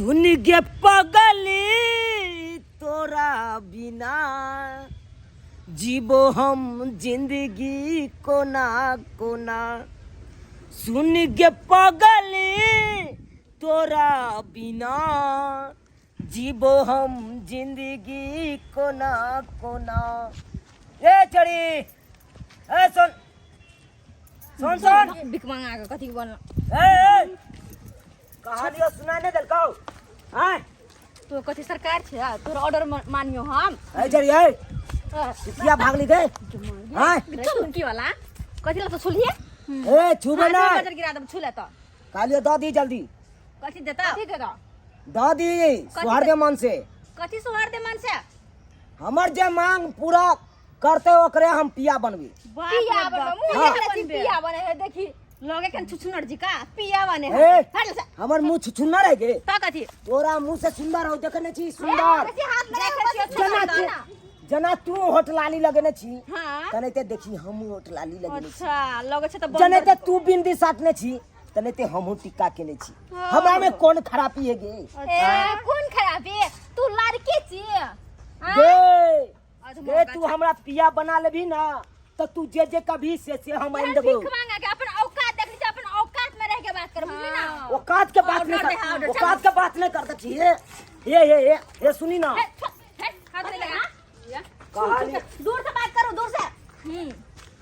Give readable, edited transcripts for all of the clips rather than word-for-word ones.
सुन गे पगली तोरा बिना जीबो हम जिंदगी कोना कोना। सुन गे पगली तोरा बिना जीबो हम जिंदगी कोना कोना। ए चढ़ी ए सुन सुन सुन बिक मांगा के कथी बनल। ए ए कहानियो सुना नहीं देलकौ आय। तो कथी सरकार छै तोर ऑर्डर मानियो हम। ए चढ़ी ए तू किया भागली गे आय? चुनकी वाला कथी ला तो छुलिए। ए छुबे ना नजर गिरा देब छुले तो। कालियो दऽ दी जल्दी। कथी देता? कथी देता? दऽ दी सुहार दे मन से। कथी सुहार दे मन से? हमर जे मांग पूरा करते ओकरे हम पिया बनबी। पिया बनबे मुंह हाँ। देखले छी पिया बने है देखी लगे कन छुछुनर जी का पिया बने ए, है। हट जा। हमर मुंह छुछुनर है गे। त कथी? तोरा मुंह से सुंदर हो देखने छी सुंदर। बेसी हाथ लगा के बस जना छुछुनर तू ना। जना तू होटलाली लगेने छी। हां। तनैते देखी हमहूँ होटलाली लगेने छी। अच्छा लगे छै त बंदर। जनैते तू बिंदी साटने छी तनैते हमहूँ टिक्का केने छी। हाँ। हमरा में कोन खराबी है गे? ए कोन खराबी? तू लड़की छी। हाँ? गे अच्छा, गे तू हमरा पिया बना लेबी ना त तू जे जे कभी से हम आनि देबो। भीख मांगा के अपन औकात देख ली, अपन औकात में रह के बात कर बुझली ना। औकात के बात नहीं ऑर्डर दे, कर, ऑर्डर, औकात के बात नहीं कर छी। ए ए ए ए, ए सुनी ना। हे, हे, हाथ नहीं लगा। कहा लियो। दूर से बात करो, दूर से।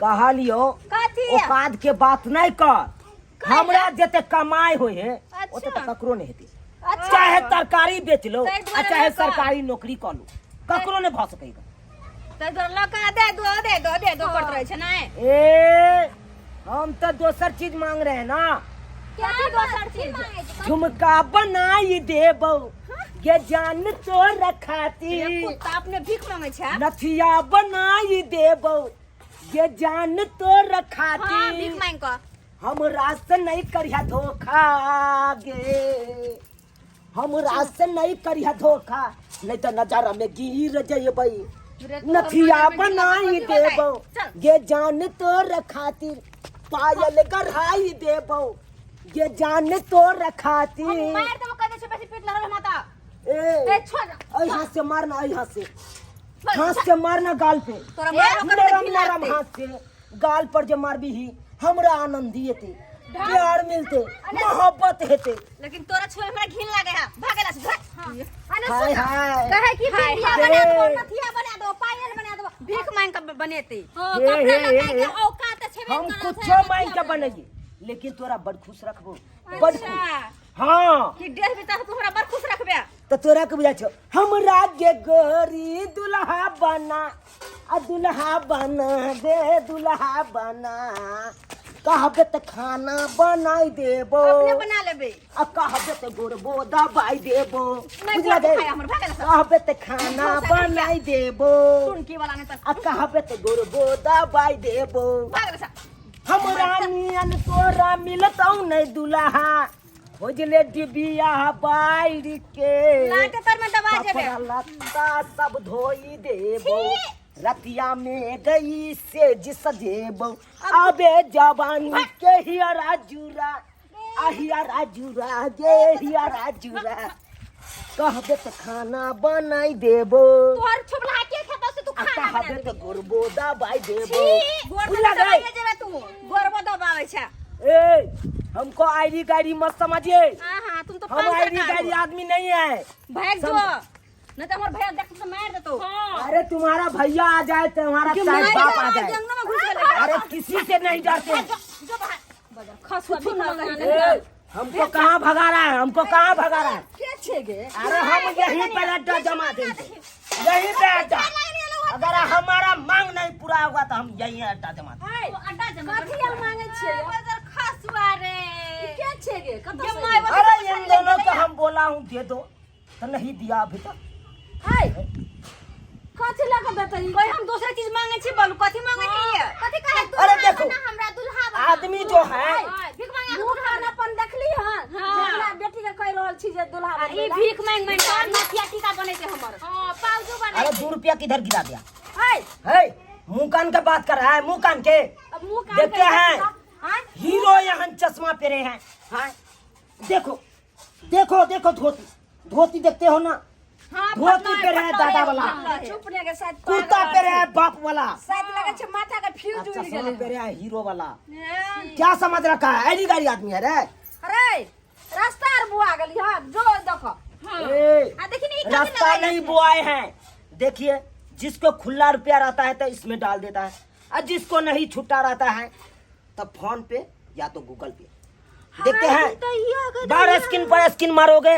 कहा लियो। कथी? औकात के बात नहीं कर। हमरा जते कमाई होय है अच्छा। ओते त ककरो नहीं हेतै। अच्छा। चाहे तरकारी बेच लो ताहि आ दुआरे चाहे लऽ कऽ। सरकारी नौकरी कर लो, ककरो नहीं भऽ सकैगा। ताहि दुआरे लऽ कऽ दे दो दे दो दे दो करत रहै छै नै। ए हम तो दोसर चीज मांग रहे हैं ना। क्या दोसर चीज? झुमका बनाई देबो के जान तो रखाती। ये कुत्ता अपने भीख मांगे छै। नथिया बनाई देबो ये जान तो रखाती। हाँ, भीख मांग कऽ। हमरा से नहीं करिया धोखा गे, हमरा से नहीं करिया धोखा, नहीं तो नजारा में गिर जइबै। नथिया बनाई देबो गे जान तोर खातिर, पायल गढ़ाई देबो गे जान तोर खातिर। हम मार देबो कह दे छै बेसी पीट लगल माता। ए ए छोड़। ऐ हाथ से मारना, ऐ हाथ से, हाथ से मारना गाल पे। तोरा मारबो करबै नरम घिन नरम लागतै। हाथ से गाल पर जे मारबी ही हमरा आनंद एते, प्यार मिलते, मोहब्बत हेते। लेकिन तोरा छुए हमरा घिन लागे है, भागेला से भाग। हाय हाय। कहे कि बिंदिया हाय। बना दो, नथिया बना दो, पायल बना दो, भीख मांग के बनेते। हे, कपड़ा हे, लगा हे, के हे। औकात छेबे हम करत कुछो है, मांग के नथिया बना बनैये लेकिन तोरा बड़ खुश रखबो, बड़ खुश। अच्छा। हाँ। कि ड्रेस भी तू हमरा बड़ खुश रखबे। त तोरा के बुझा छौ हमरा के गोरी दुल्हा बना, आ दुल्हा बना दे, दुल्हा बना। कहबे त खाना बनाई देबो। अपने बना लेबे। आ कहबे त गोरबो दबाई देबो। नहीं, बुझला गोरबो गे? खाए हमर, भागल सब। कहबे त खाना नहीं, गोरबो बनाई देबो। टुनकी वाला नहीं त। आ कहबे त गोरबो दबाई देबो। भागल सब। हमरा नियन तोरा मिलतौ नहीं दुल्हा, खोजले डिबिया बाइर के। लाटे तर में दबा जेबे। कपड़ा लत्ता सब धोई देबो, छी। रतिया में गई से जिस सजेबो। अबे जवानी के हियरा जुरा, आ हियरा जुरा गे हियरा जुरा। कहबे त खाना बनाई देबो। तोहर छुपला के खेतो से तू आ खाना बना कहबे देबो। त गोरबो दबाई देबो। छी, गोरबो बुझला गई? दबाइए जेबे तू, गोरबो दबावे छै। ए हमको आईरी गाड़ी मत समझिए। हाँ, हाँ, तुम तो हम पाँच आईरी सरकार गाड़ी हो। आदमी नहीं है। भाग जो, नहीं तो हमारे भैया देख तो मार देतो। हाँ। अरे तुम्हारा भैया आ जाए तुम्हारा कि चाहे मार बाप आ देतो, जाए। जंगल में घुस गेलै। अरे किसी से नहीं डरते। जो, जो बाहर। बजर, खसुआ भी ना कहीं। ए, हमको कहाँ भगा रहा है, हमको कहाँ भगा रहा है? के छे गे? अरे हम यहीं पर अड्डा जमा देंगे, यहीं पे अड्डा। अगर हमारा मांग नहीं पूरा होगा तो हम यहीं अड्डा जमा देंगे। अड्डा जमा कथी हम मांगे छियै? बजर खसुआ रे। के छे गे? कतऽ गे से my एलै? अरे इन दोनों को हम बोला हूँ दे दो तो नहीं दिया अभी तक। हाय। कथी लऽ कऽ देतै? कोई हम दूसरा चीज मांगे छी बोलू, कथी मांगे छी? कथी कहै तू? अरे दुल्हा देखो, बना, हमरा दुल्हा बना। आदमी जो है, हाय, भीख मांगे मुँह कान अपन देखली हन? हाँ। जे हमरा बेटी के कहि रहल छी जे दुल्हा आ, ई बनबै ला। भीख मांग मांग के नथिया टीका बनेते हमर। हाँ, पाउजो बनेते। अरे 2 रुपया किधर गिरा दिया? हाय। है, मुंह कान के बात कर रहा है, मुंह कान के। अब मुंह कान देखते के हैं। हाँ? हीरो यहाँ चश्मा पहरे हैं। हाँ? देखो, देखो, देखो धोती। धोती देखते हो ना? हाँ, धोती फटलो पे रहे फटलो दादा वाला। फटलो है। चुप ने के शायद कुर्ता पे रहे बाप वाला, शायद लगे छै माथा के फ्यूज और उड़ चश्मा गेलै। पे रहे हीरो वाला। क्या समझ रखा है? ऐसी गाड़ी आदमी है रे। अरे रास्ता आर बुआ गेली। हां जो देखो। हाँ। ए, आ देखी नहीं, कभी रास्ता लगाई नहीं है। बुआए हैं। देखिए, जिसको खुला रुपया रहता है तो इसमें डाल देता है, और जिसको नहीं छुट्टा रहता है तब फोन पे या तो गूगल पे देखते हाँ, हैं। तो ये अगर बार स्क्रीन पर स्क्रीन मारोगे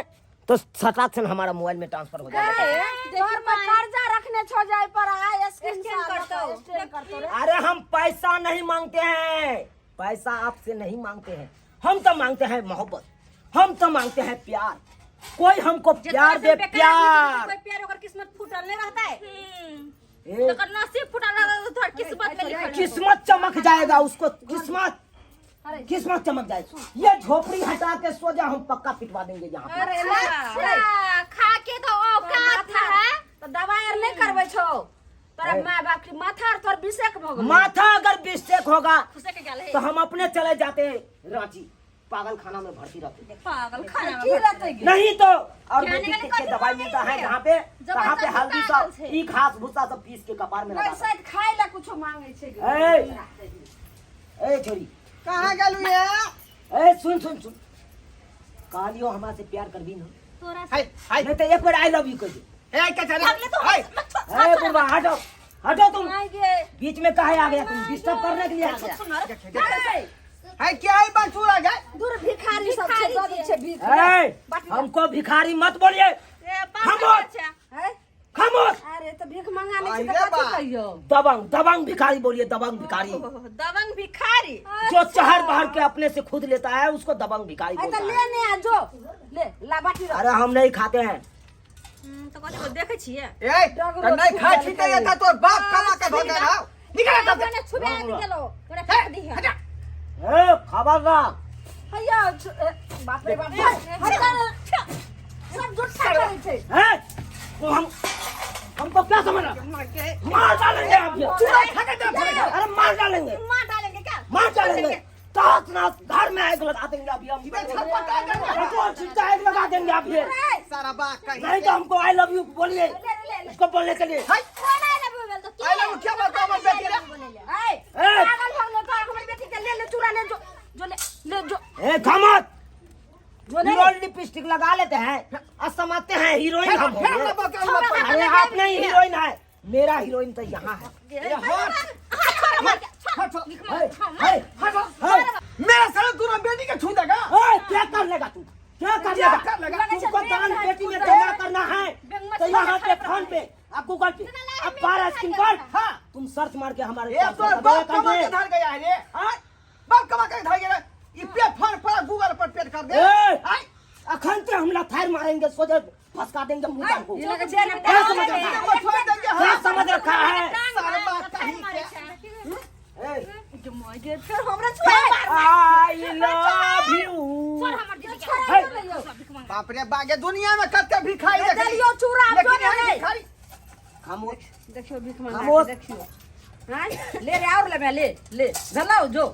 तो सटाक से हमारा मोबाइल में ट्रांसफर हो जाएगा। अरे तोहर पर कर्जा रखने छो जाय पर आ स्क्रीन स्कैन करतो। स्कैन करतो रे। अरे हम पैसा नहीं मांगते हैं, पैसा आपसे नहीं मांगते हैं। हम तो मांगते हैं मोहब्बत, हम तो मांगते हैं प्यार। कोई हमको प्यार दे, प्यार। कोई प्यार ओकर किस्मत फूटल नहीं रहता है। ए, तो नसीब फुटा रहा तो थोड़ा किस्मत में लिखल है। किस्मत चमक जाएगा उसको, किस्मत किस्मत चमक जाएगी। ये झोपड़ी हटा के सो जा, हम पक्का पिटवा देंगे यहाँ पे। अरे ला, अच्छा, खा के तो औकात है। तो दवाई आर नहीं करबै छौ तोरा ए। माय बाप के माथा आर तोर बिसेक भऽ गेलौ। माथा अगर बिस्टेक होगा खुसे के गेल है। तो हम अपने चले जाते हैं रांची, पागल खाना में भर्ती रहते। पागल खाना में की रहतै गे? नहीं तो और जाने बेटी वाले के कथी दवाई बोले मिलता है छै? जहाँ पे तहाँ पे जबरदस्ती हल्दी पागल सब छै। ई घास भूसा सब पीस के कपार में कोई लगा। शायद खाय ला कुछो मांगे छै गे। ए ए छोरी, कहाँ गेलू ये? ए सुन सुन सुन, कहलियो हमरा से प्यार करबी ना? तोरा हाय हाय। नहीं तो एक बार I love you कह दे। ए क्या चल अगले तो हाय। ए बुढ़वा, हटो हटो तुम। आइ गे। बीच में काहे आ गया तुम? डिस्टर्ब करने के लिए आ गया? अरे, हाय क्या है बंसूरा गए? दूर भिखारी सब छै, दऽ दै छै भीख। ए, हमको भिखारी मत बोलिए। ए, पागल खामोश। छै। हैं? खामोश। अरे तऽ भीख मंगा लै छै आइ तऽ रे कथी बा। कहियौ? दबंग दबंग भिखारी बोलिए, दबंग भिखारी। दबंग भिखारी जो चहर बाहर के अपने से खुद लेता है उसको दबंग भिखारी अरे बोलता तऽ है। ले ने आ जो ले ला बाटी रख। अरे हम नहीं खाते हैं। तो कथी देखे छियै? ए त नहीं खाइ छी त एता तोर बाप कमा के धो दे रहा निकल एता से। ने छुबे के गेलो ओकरा फेंक दिहे। हटा। ए खबरदार। हैया बाप रे बाप, हटा ने। सब झूठा करै छै। हैं? वो हम हमको क्या समझ रहा? मार डालेंगे आप ये। चूड़ा खा के दे। अरे मार डालेंगे, मार डालेंगे क्या? मार डालेंगे, तास नास घर में आग लगा देंगे अभी हम। सीधे छटपटा कर दे। पेट्रोल छिड़का आग लगा देंगे आप ये। सारा बात कहीं नहीं तो हमको I love you बोलिए उसको बोलने के लिए। हाय। कोन I love you बोल तो? I love you क्या बात हमर बेटी रे? ऐ ए! पागल भऽ गेलौ तोरा? हमर बेटी के ले ले चूड़ा ले जो जो ले ले जो। ए खामत जो ले। हीरो लिपस्टिक लगा लेते हैं और समझते हैं हीरोइन हम फिर होंगे। हमरा बात कर। अरे आप नहीं हीरोइन है, मेरा हीरोइन तो यहाँ है। हट है, है, है। मेरा साला तू बेटी के छू देगा? ए, क्या कर लेगा तू? क्या कर क्या लेगा? कर लेगा? तुमको दान पेटी में जमा करना है तो यहाँ पे फोन पे आप गूगल पे अब 12 स्क्रीन पर हाँ। तुम सर्च मार के हमारे ये पास तोर बता बाप दो, कमा के कर दे। धर गया है रे। हां, बाप कमा के धर गया, ई पे फोन पर गूगल पर पेट कर दे। ए! हाय। अखन ते हम लथार मारेंगे, सोचे फसका देंगे मुंह को। ई लगे छै ने। क्या समझ रखा है? छोड़ देंगे। क्या हाँ समझ रखा है? सारा बात कहीं के ए, फिर हमरा छुआ I love you. हमर दीदी के बाप रे बागे, दुनिया में कते भिखारी देखली। देलियो चूड़ा जो लेकिन ने एहन रे। भिखारी खामोश। देखियो भीख मंगा खामोश। के देखियो। हां ले रे और ले ले ले धलाओ जो।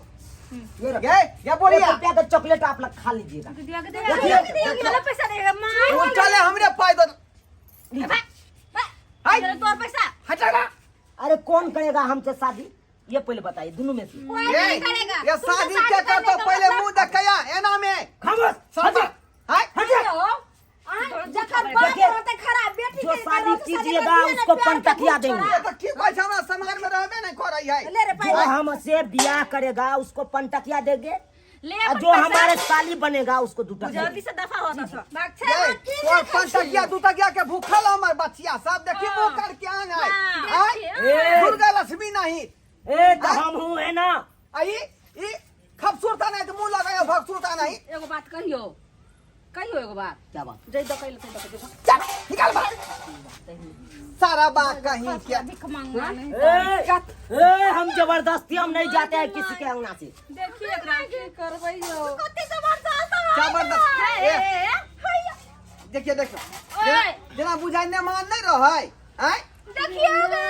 ये रखो। गे ये एक बोलिया। रुपया का चॉकलेट आप लोग खा लीजिएगा। दीदी के दे, दीदी के पैसा देगा मार। वो चले हमरे पाई दो। हाय। तोर पैसा। हटा ना। अरे कौन करेगा हमसे शादी, ये पहले बताइए दोनों में से। कोई नहीं करेगा। ये शादी के कर तो पहले मुंह देखया एना में। खामोश। साला हाय। हट जा। जकर बाप देखिए, रहते खराब बेटी जो के शादी करो, कीजिएगा साले उसको के दिया ना प्यार के पंटकिया भूख देंगे। ये तो की कहै छै, हमरा समाज में रहबे नहीं करै है। ले रे पाई। जो हमसे ब्याह करेगा उसको पंटकिया देंगे ले और अपन जो पैसा। हमारे साली बनेगा उसको दूटा जल्दी से दफा होता सो। ये तोर पंटकिया दूटकिया के भूखल हमर बचिया सब देखी मुंह करके आंग आय। हाँ, आय। ए। दुर्गा लक्ष्मी नहीं। ए तो हम हूँ है ना। आई ई खूबसूरता नहीं तो मुंह लगायो खूबसूरता नहीं। एगो बात कहियो, कहियो एगो बात। क्या बात? जै दकैल तै दकैल। चल निकाल बाहर सारा बात कहीं के। भीख मांगना नहीं। ए, ए, हम जबरदस्ती हम नहीं जाते हैं किसी के अंगना से। देखिए एकरा की करबै यो। कते जबरदस्त है। जबरदस्त। ए, ए, ए, ए, देखिए देखियो ओए। जेना बुझाइ ने मान नहीं रहै आय। देखियो गे।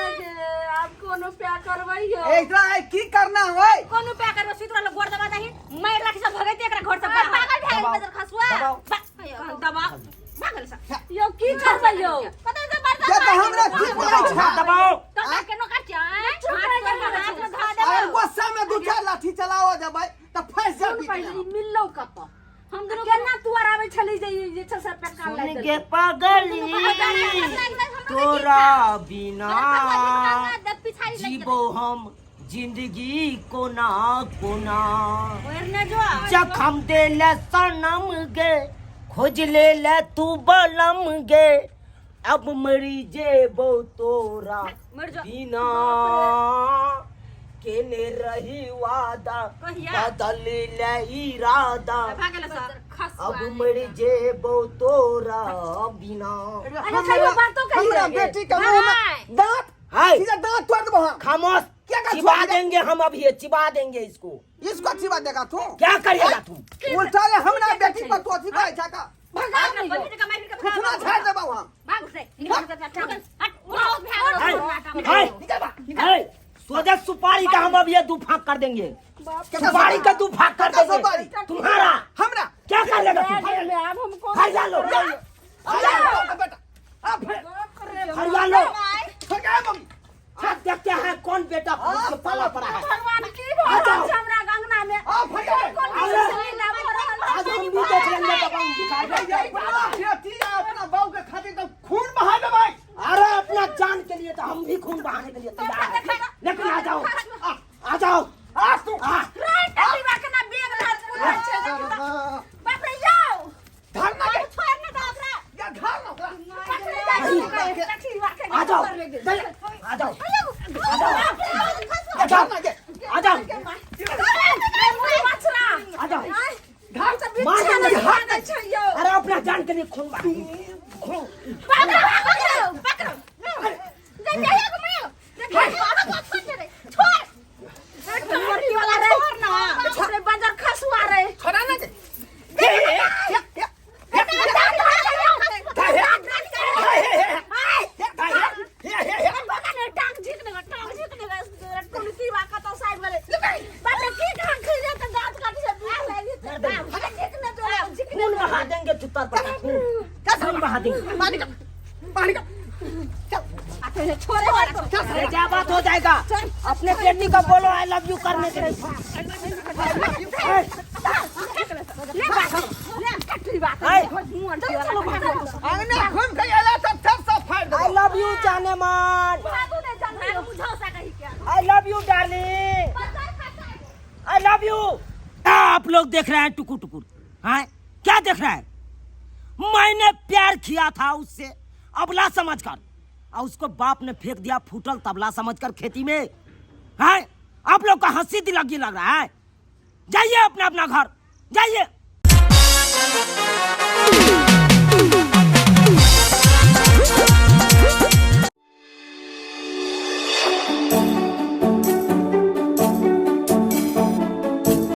आब कोनो प्यार करबै यो। ए इतना है की करना है? कोनो प्यार करबै सुति रहल गोर दबा दही, मारि लाठी से भगैते एकरा घर से बाहर। पागल भए गेल बजर खसुआ। दबाओ। दबा। भागल सा यौ की करबै यौ कतौ से बर्दाश्त ये तो हमरा की बोलै छै हाथ दबाओ तो के नौकर चाय चुप रह जा, हाथ में धऽ देबौ अगर गुस्सा में दू चार लाठी चलाओ जबै त फंस सुन जाबी पहिले ई मिललौ कतऽ हम दुनू केना तू आर आबै छली जे ई जे छै से पे कान सुन लागि के पगली तोरा बिना जीवो हम जिंदगी कोना कोना ओरने जो जखम देले सनम गे खोज ले ले तू बलम गे अब मरी जेबो तोरा मर जो बिना केने रही वादा कहिया? बदल ले इरादा भागल सा अब मर जेबो तोरा बिना अरे खाइयो बातो कही हमरा रे। बेटी के मुंह में दांत हाय सीधा दांत तोड़ देबो हम खामोश क्या का चिबा छोड़ दे? देंगे हम अब ये चिबा देंगे इसको इसको चिबा देगा तू क्या करेगा तू उल्टा रे हमरा बेटी पर तू अथी करै छै का भगा अपना नहीं यौ। बहिन के मारि के थुथुना झाड़ देबो हम भाग से निकल हट उठाओ हाय भाग हाय हाय सोजा सुपारी का हम अब ये दू फाक कर देंगे सुपारी का दू फाक कर केकर देंगे सुपारी? तुम्हारा हमरा क्या कर लेगा तू रे, आब हम कोन हरिया लो आ बेटा आ फिर हरिया लो फगा मम्मी अब देखते हैं कौन बेटा हाँ, के पाला पड़ा है भगवान की भऽ रहल छै हमरा अंगना में आ फगा कोन आओ रे। लीला भऽ रहल छै? आज हम भी देख लेंगे दबंग दिखा ये अपना बेटी आ अपना बहू के खातिर तो खून बहा देबै अरे अपना जान के लिए तो हम भी खून बहाने के लिए तैयार हैं लेकिन आ जाओ आ जाओ आ तू आ रे, टटीबा केना बेग रहल बुझाइ छै देखी तऽ। बाप रे यौ धरना के छोड़ ना दो ओकरा या धरना ओकरा। पकड़े जाइ छै टटीबा के आ जाओ आ जाओ आ जाओ धरना के आ जाओ बछड़ा आ जाओ घर से मार बिछा देंगे नहीं हाथ मारै छै यौ अरे अपना जान के लिए खून बहा खून पकड़ो पकड़ो पकड़ो जा जा घुमाओ छोड़ टोरी वाला रे छोड़ ना बाप रे बंजर खसुआ रे छोड़ा ना के खून बहा देंगे चुत्तर पर खून खून बहा देंगे पानी का पानी का अरे क्या बात हो जाएगा अपने बेटी को बोलो I love you करने के लिए अंगना घूम के आला तब थर सब फाड़ आई देबो लव you जाने मन I love you darling I love you आप लोग देख रहे हैं टुकुर टुकुर हाँ क्या देख रहा है मैंने प्यार किया था उससे अबला समझकर और उसको बाप ने फेंक दिया फूटल तबला समझकर खेती में है आप लोग का हंसी दिलगी लग रहा है जाइए अपना अपना घर जाइए।